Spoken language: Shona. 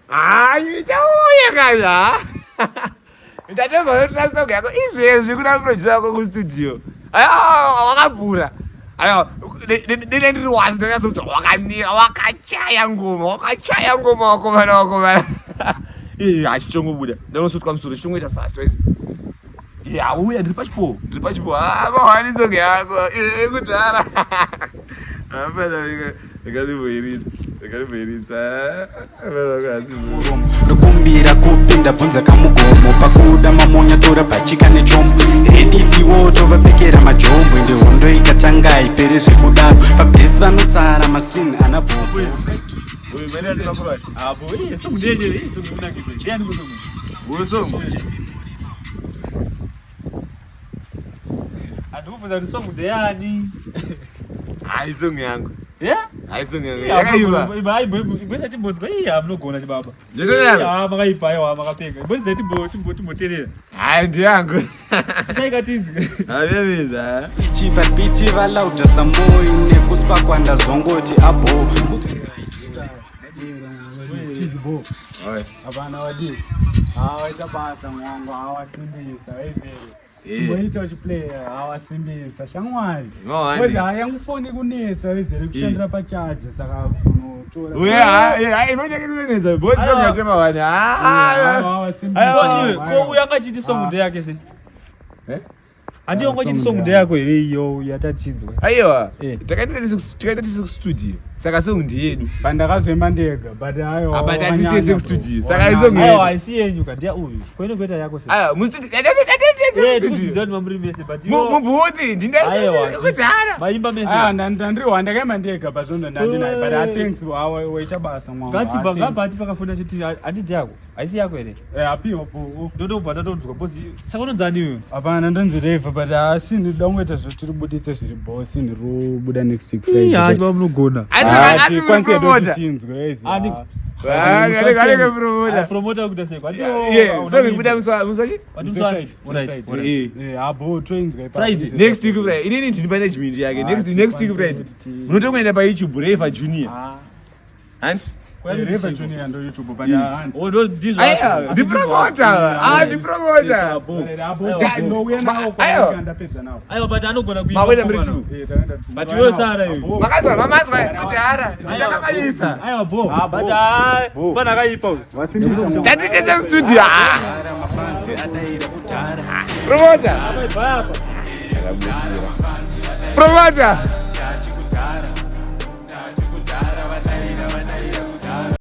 Hayi, ichauya kana. Ndatobva ndotora song yako izvezvi kuna producer wako kustudio. Aya, wakabhura. Aya, dine ndiri wasi ndanyatsokuti wakanira, wakachaya ngoma, wakachaya ngoma wakomana wakomana. Ii, hachichongobuda. Ndanosotwa musoro, chichongoita fast wese. Ya, uya ndiri pachipo, ndiri pachipo. Ah, mawani song yako. Eh, kudhara. Hapana, ndakandimboiridza, ndakandimboiridza. Ndokumbira kupinda bvunza kamugomo pakuda mamonya tora bhachika nechombo redifiwo tovapfekera majombo ende hondo ikatanga ipere zvekudaro pabhesi vanotsara masini ana bhobho. Andikubvunza kuti song ndeyani? Hai song yangu. Yeah? Hai song yangu. Yakaipa. Iba ibo ibo chatimbonzwa iya munogona chibaba. Ndinoyaro. Ah makaipa aiwa makapenga. Imboridzai timbo timbo timboterera. Hai ndiyangu. Tisaika tinzwe. Havevidza. Ichi pabiti valauda samoi nekuspakwa ndazongoti abo. Hapana wadii. Hawaita basa mwangu, hawasimbisa wezere. Chimboita uchiplaya hawasimbisa shamwari. Because hayangu foni kunetsa wezere kushandira pachaja saka kuzonotora. Uye inoita kunetsa boss song yatema wani. Ah. Hawasimbisa. Ko uyu anga achiti song ndeyake sei? Eh? Handiyo ngo chiti song ndeyako here iyo yatachinzwa? Aiwa. Eh. Takaenda tese tese kustudio. Saka song ndiyedu. Pandakazoimba ndega but aiwa. Apa tati tese kustudio. Saka isong Aiwa yedu. haisi yenyu ka ndiya uyu. Ko inokuita yako sei? Aiwa mustudio tati tese Eh, kustudio. tikuziziva kuti mamuri mese but iwo Mubhuthi Aiwa. ndindakudzara. maimba mese. Ah, ndandiri ndakaimba ndega but zvondo ndandinaye but I thanks waita basa mwangu. Ngati ngabati pakafunda chiti handidi yako. Haisi yako here? Eh, apiwa po. Ndotobva tatonzwa boss. Saka unonzani iwe? Hapana ndonzi Reva but asi ndinoda kungoita zvotiri buditse zviri boss ndiri next week Friday. Iya, chibaba munogona. Asi Tikwanise promoter. tinzwe izi. Andi- Anenge promoter. Promoter kuita sei? Kwati Yeah, song ikubuda musi wa musi wachi? Alright. Alright. Eh, abo toinzwa ipapo. Friday. Next week Friday. Inini ndini management yake. Next week Friday. Munotongoenda pa YouTube Reva Junior. Hanti? Reva Junior ndo YouTube but ah, Oh, ndo ndizvo. Aiwa, ndi promoter. Ah, ndi promoter. abo ndouya nawo Aiwa. kwa ndapedza nawo. Aiwa, but anogona kuimba. Makuenda muri mukomana. two. Eh, takaenda But iwe sara iwe. Makazwa, mamazwa kudhara. Ndakabayisa. Aiwa, bo. But ah, pana akaipa uyu. Tati tese studio. Ah, Mafanzi adaira kudhara. promoter. Bye apa. Promoter. Tati kudhara. Tati kudhara vadaira vadaira kudhara.